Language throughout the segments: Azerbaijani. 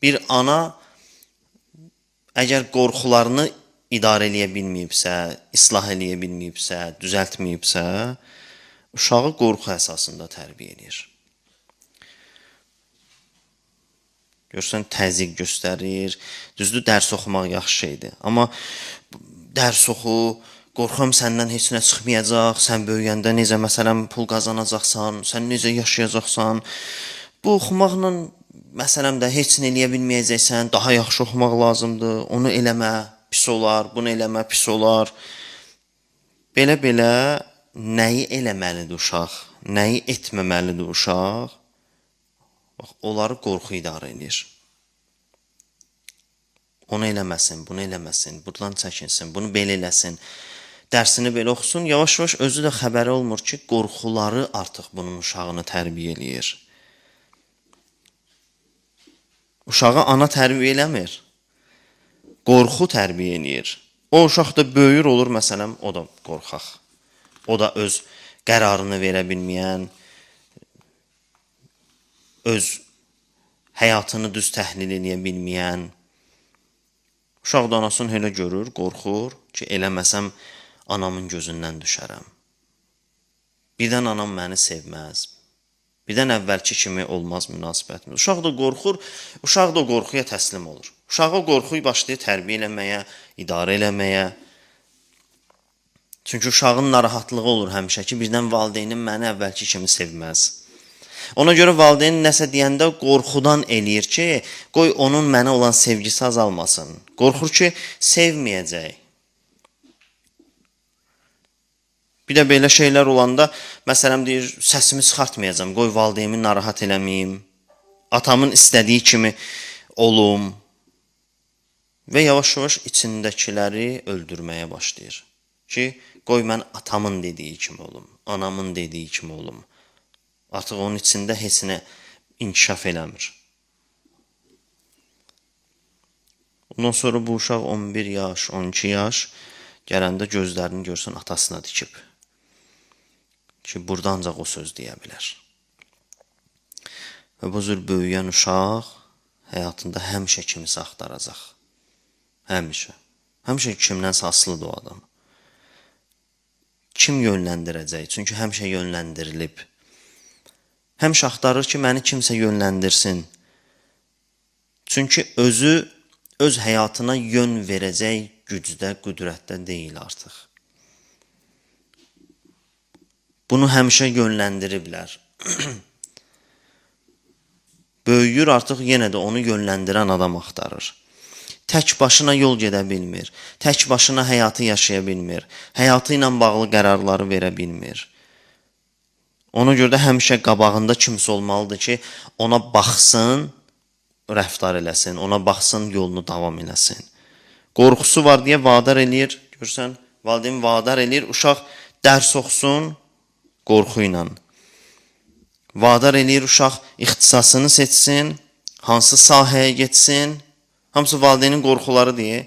Bir ana əgər qorxularını idarə eləyə bilməyibsə, islah eləyə bilməyibsə, düzəltməyibsə, uşağı qorxu əsasında tərbiyə eləyir. Görsən, təzyiq göstərir. Düzdür, dərs oxumaq yaxşı şeydir. Amma dərs oxu, qorxuram səndən heç nə çıxmayacaq, sən böyüyəndə necə, məsələn, pul qazanacaqsan, sən necə yaşayacaqsan. Bu oxumaqla, məsələn də, heç nə eləyə bilməyəcəksən, daha yaxşı oxumaq lazımdır, onu eləmə, pis olar, bunu eləmə, pis olar. Belə-belə nəyi eləməlidir uşaq, nəyi etməməlidir uşaq? Bax, onları qorxu idarə edir. Onu eləməsin, bunu eləməsin, buradan çəkinsin, bunu belə eləsin, dərsini belə oxusun. Yavaş-yavaş özü də xəbəri olmur ki, qorxuları artıq bunun uşağını tərbiyə eləyir. Uşağı ana tərbiyə eləmir, qorxu tərbiyə eləyir. O uşaq da böyür olur, məsələn, o da qorxaq. O da öz qərarını verə bilməyən, öz həyatını düz təhlil eləyə bilməyən. Uşaq da anasını elə görür, qorxur ki, eləməsəm anamın gözündən düşərəm. Birdən anam məni sevməz. Birdən əvvəlki kimi olmaz münasibətimiz. Uşaq da qorxur, uşaq da qorxuya təslim olur. Uşağı qorxuyu başlayır tərbiyə eləməyə, idarə eləməyə. Çünki uşağın narahatlığı olur həmişə ki, birdən valideynim məni əvvəlki kimi sevməz. Ona görə valideyn nəsə deyəndə qorxudan eləyir ki, qoy onun mənə olan sevgisi azalmasın. Qorxur ki, sevməyəcək. Bir də belə şeylər olanda, məsələn deyir, səsimi çıxartmayacam, qoy valideyni narahat eləməyim, atamın istədiyi kimi olum. Və yavaş-yavaş içindəkiləri öldürməyə başlayır ki, qoy mən atamın dediyi kimi olum, anamın dediyi kimi olum. Artıq onun içində heç nə inkişaf eləmir. Ondan sonra bu uşaq 11 yaş, 12 yaş gələndə gözlərini görsən atasına dikib. Ki, burada ancaq o söz deyə bilər. Və bu cür böyüyən uşaq həyatında həmişə kimisə axtaracaq. Həmişə. Həmişə kimdənsə asılıdır o adam. Kim yönləndirəcək? Çünki həmişə yönləndirilib. Həmişə axtarır ki, məni kimsə yönləndirsin. Çünki özü öz həyatına yön verəcək gücdə, qüdrətdə deyil artıq. Bunu həmişə yönləndiriblər. Böyüyür, artıq yenə də onu yönləndirən adam axtarır. Tək başına yol gedə bilmir. Tək başına həyatı yaşaya bilmir. Həyatı ilə bağlı qərarları verə bilmir. Ona görə də həmişə qabağında kimsə olmalıdır ki, ona baxsın, rəftar eləsin, ona baxsın, yolunu davam eləsin. Qorxusu var deyə vadar eləyir, görürsən, valideyn vadar eləyir, uşaq dərs oxusun qorxu ilə. Vadar eləyir, uşaq ixtisasını seçsin, hansı sahəyə getsin. Hamısı valideynin qorxuları deyə.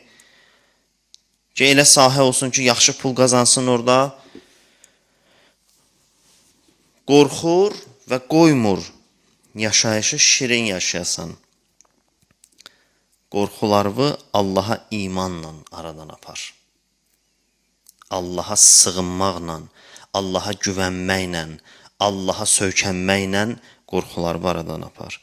Ki, elə sahə olsun ki, yaxşı pul qazansın orada. Qorxur və qoymur yaşayışı şirin yaşayasan. Qorxularını Allaha imanla aradan apar. Allaha sığınmaqla, Allaha güvənməklə, Allaha söykənməklə qorxularını aradan apar.